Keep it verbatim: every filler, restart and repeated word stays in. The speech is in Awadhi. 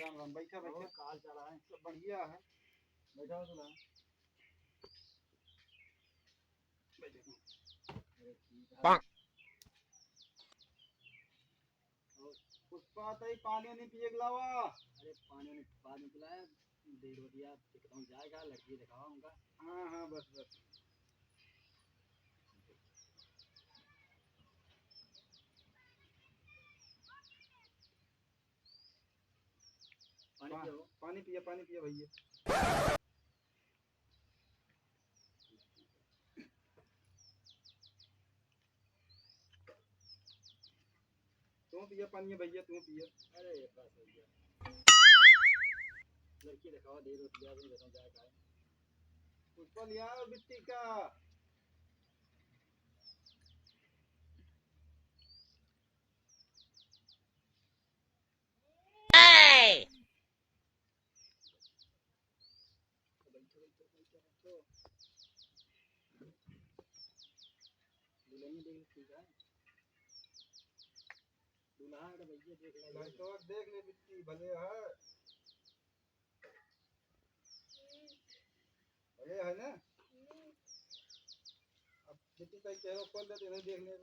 राम राम, बैठा, बैठा। और का हाल चाल है? सब बढ़िया है। बैठा हो दुल्हा। बैठा। अरे ठीक है। पुष्पा, तई पानी वानी पिए के लावा। अरे पानी वानी बाद में पिलाए, देर होती है, दिखाऊं जाएगा, लड़की दिखावा उनका। हाँ, हाँ, बस, बस। पानी पा-, पियो। पानी पिया, पानी पिया भैया। तू पिया पानी भैया, तू पिया। अरे बस भैया, लड़की दिखावा, देर होती है, अभी बताऊं जाए का है। पुष्पा लिया बिट्टी का। बैठो, बैठो, बैठो, बैठो। दुल्हनिया देख ली, ठीक है। दूल्हा का भैया देख ले। लड़कवा देख ले बिट्टी, भले है। भले है ना? अब बिट्टी तई कहे खोल देते, नहीं देख ले।